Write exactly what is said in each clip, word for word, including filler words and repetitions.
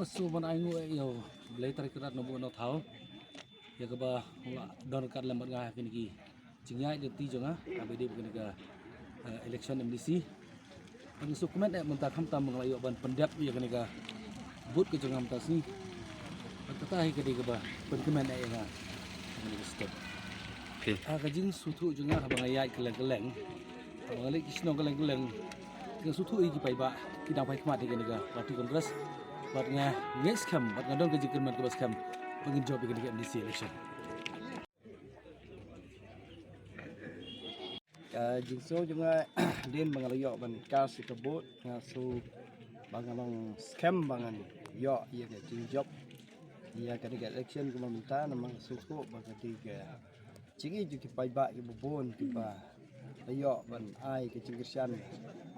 So ban ai nguh ïa u Blei Trai Kynrad Nongbuh Nongthaw ïa kaba u la don ryngkat lem bad nga ha kine ki jingïaid lynti jong nga haba ïadei bad kane ka, eh, election M D C. Bad nga sngewkmen eh mynta khamtam ba nga la ïoh ban pyndep ïa kane ka vote ka jong nga mynta ka sngi. Bad kata hi ka dei kaba pynkmen eh ïa nga ha kane ka step. Ha ka jingsngewthuh jong nga haba nga ïaid kylleng kylleng, haba nga leit ki shnong kylleng kylleng, nga sngewthuh ïa ki paidbah ki dang phai khmat ïa kane ka party Congress. Bad nga ngeit skhem bad nga don ka jingkyrmen kaba skhem ba ngin jop ïa kane ka M D C election. Ka jingsngew jong nga hadien ba nga la ïoh ban cast ïa ka vote, nga sngew ba nga long skhem ba ngan ïoh ïa ka jingjop ïa kane ka election kaba mynta, namar nga sngewthuh ba ka dei ka jingïeit jong ki paidbah kiba bun kiba la ïoh ban ai ka jingkyrshan,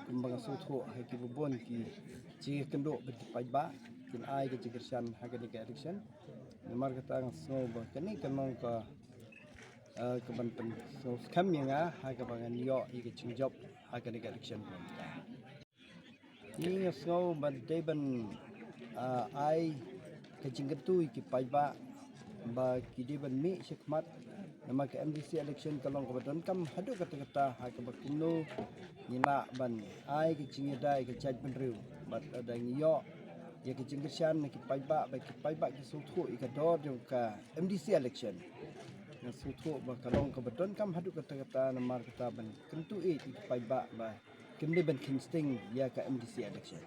kumba nga sngewthuh ha kiba bun ki jingïakynduh bad ki paidbah kin ai ka jingkyrshan ha kane ka election. Namar kata nga sngew ba kane ka long ka, eh, ka ban pynsngewskhem ïa nga ha kaba ngan ïoh ïa ka jingjop ha kane ka election kaba mynta. Ngi nga sngew ba dei ban, ah, ai ka jingkyntu ïa ki paidbah ba ki dei ban mih shakhmat, namar ka M D C election ka long kaba donkam haduh katta katta ha kaba kumno ngin lah ban ai ka jingïada ïa ka jaitbynriew bad lada ngi ïoh ïa ka jingkyrshan na ki paidbah ba ki paidbah ki sngewthuh ïa ka dor jong ka M D C election. Nga sngewthuh ba ka long kaba donkam haduh katta katta, namar kata ban kyntu ïa ki paidbah ba kim dei ban kheiñ sting ïa ka M D C election.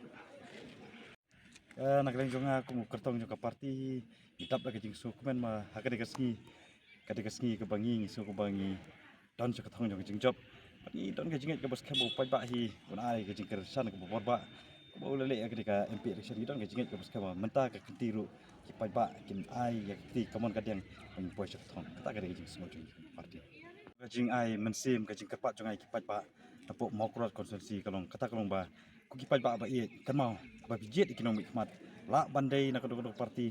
Eh, na ka liang jong nga kum u kyrtong jong ka party, ngi dap da ka jingsngewkmen ba ha kane ka sngi, kane ka sngi kaba ngi, ngi sngew kaba ngi don sha ka thong jong ka jingjop. Bad ngi don ka jingngeit kaba skhem ba u paidbah hi un ai ka jingkyrshan kaba bor bha. Kumba u la leh ha kane ka M P election, ngi don ka jingngeit kaba skhem ba mynta ka kynti ruh ki paidbah kin ai ïa ka kti kamon ka diang ban poi sha ka thong. Kata ka dei ka jingsngew jong ngi kum ka party. Ka jingai mynsiem, ka jingkyrpad jong nga ïa ki paidbah napoh Mawkyrwat constituency ka long, kata ka long ba ko ki paidbah ba ïeit, kynmaw ba phi jied ïa ki nongmihkhmat, lah ban dei na kano kano ka party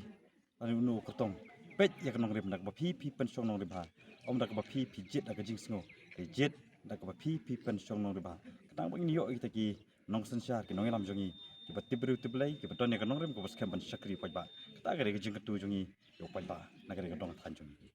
lane uno uno u kyrtong, peit ïa ka nongrim da kaba phi phi pynshong nongrim bha, ym da kaba phi phi jied da ka jingsngew, phi jied da kaba phi phi pynshong nongrim bha. Khnang ba ngin ïoh ïa kita ki nongsynshar, ki nongïalam jong ngi kiba tip briew tip Blei, kiba don ïa ka nongrim kaba skhem ban shakri ïa u paidbah. Kata ka dei ka jingkyntu jong ngi ïa u paidbah na ka dei ka dong ka thaiñ jong ngi.